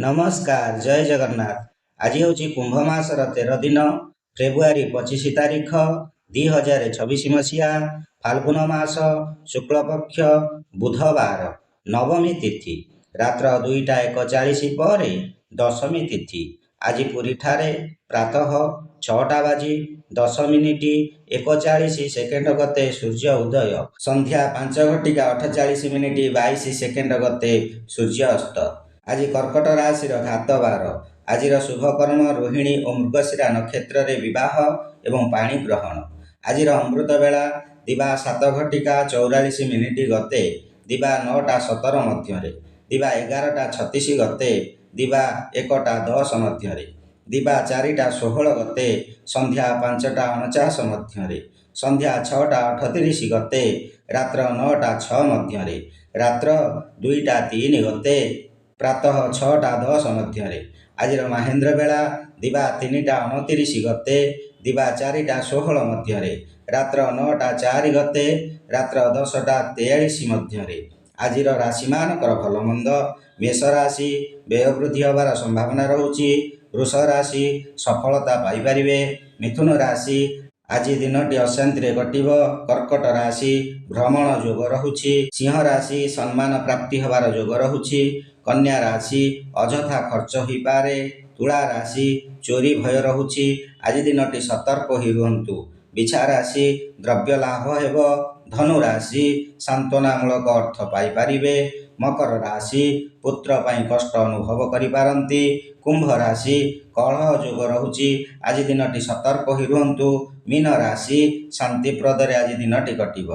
ନମସ୍କାର, ଜୟ ଜଗନ୍ନାଥ। ଆଜି ହେଉଛି କୁମ୍ଭ ମାସର 13 ଦିନ, ଫେବୃଆରୀ 25 ତାରିଖ, 2026 ମସିହା, ଫାଲ୍ଗୁନ ମାସ, ଶୁକ୍ଳପକ୍ଷ, ବୁଧବାର, ନବମୀ ତିଥି, ରାତ୍ର 2ଟା 41 ପରେ ଦଶମୀ ତିଥି। ଆଜି ପୁରୀଠାରେ ପ୍ରାତଃ 6ଟା ବାଜି 10 ମିନିଟ୍ 41 ସେକେଣ୍ଡ ଗତେ ସୂର୍ଯ୍ୟ ଉଦୟ, ସନ୍ଧ୍ୟା 5 ଘଟିକା 48 ମିନିଟ୍ 22 ସେକେଣ୍ଡ ଗତେ ସୂର୍ଯ୍ୟ ଅସ୍ତ। ଆଜି କର୍କଟ ରାଶିର ଘାତବାର। ଆଜିର ଶୁଭକର୍ମ ରୋହିଣୀ ଓ ମୃଗଶିରା ନକ୍ଷତ୍ରରେ ବିବାହ ଏବଂ ପାଣି ଗ୍ରହଣ। ଆଜିର ଅମୃତ ବେଳା ଦିବା 7 ଘଟିକା 44 ମିନିଟ୍ ଗତେ ଦିବା 9ଟା 17 ମଧ୍ୟରେ, ଦିବା 11ଟା 36 ଗତେ ଦିବା 1ଟା 10 ମଧ୍ୟରେ, ଦିବା 4ଟା 16 ଗତେ ସନ୍ଧ୍ୟା 5ଟା 49 ମଧ୍ୟରେ, ସନ୍ଧ୍ୟା 6ଟା 38 ଗତେ ରାତ୍ର 9ଟା 6 ମଧ୍ୟରେ, ରାତ୍ର 2ଟା 3 ଗତେ ପ୍ରାତଃ 6ଟା 10 ମଧ୍ୟରେ। ଆଜିର ମାହେନ୍ଦ୍ର ବେଳା ଦିବା 3ଟା 29 ଗତେ ଦିବା 4ଟା 16 ମଧ୍ୟରେ, ରାତ୍ର 9ଟା 4 ଗତେ ରାତ୍ର 10ଟା 43 ମଧ୍ୟରେ। ଆଜିର ରାଶିମାନଙ୍କର ଭଲ ମନ୍ଦ: ମେଷ ରାଶି, ବ୍ୟୟ ବୃଦ୍ଧି ହେବାର ସମ୍ଭାବନା ରହୁଛି। ବୃଷ ରାଶି, ସଫଳତା ପାଇପାରିବେ। ମିଥୁନ ରାଶି, ଆଜି ଦିନଟି ଅଶାନ୍ତିରେ କଟିବ। କର୍କଟ ରାଶି, ଭ୍ରମଣ ଯୋଗ ରହୁଛି। ସିଂହ ରାଶି, ସମ୍ମାନ ପ୍ରାପ୍ତି ହେବାର ଯୋଗ ରହୁଛି। କନ୍ୟା ରାଶି, ଅଯଥା ଖର୍ଚ୍ଚ ହୋଇପାରେ। ତୁଳା ରାଶି, ଚୋରି ଭୟ ରହୁଛି, ଆଜି ଦିନଟି ସତର୍କ ହୋଇ ରୁହନ୍ତୁ। ବିଛା ରାଶି, ଦ୍ରବ୍ୟ ଲାଭ ହେବ। ଧନୁ ରାଶି, ସାନ୍ତ୍ୱନାମୂଳକ ଅର୍ଥ ପାଇପାରିବେ। ମକର ରାଶି, ପୁତ୍ର ପାଇଁ କଷ୍ଟ ଅନୁଭବ କରିପାରନ୍ତି। କୁମ୍ଭ ରାଶି, କଳହ ଯୋଗ ରହୁଛି, ଆଜି ଦିନଟି ସତର୍କ ହୋଇ ରୁହନ୍ତୁ। ମୀନ ରାଶି, ଶାନ୍ତିପ୍ରଦରେ ଆଜି ଦିନଟି କଟିବ।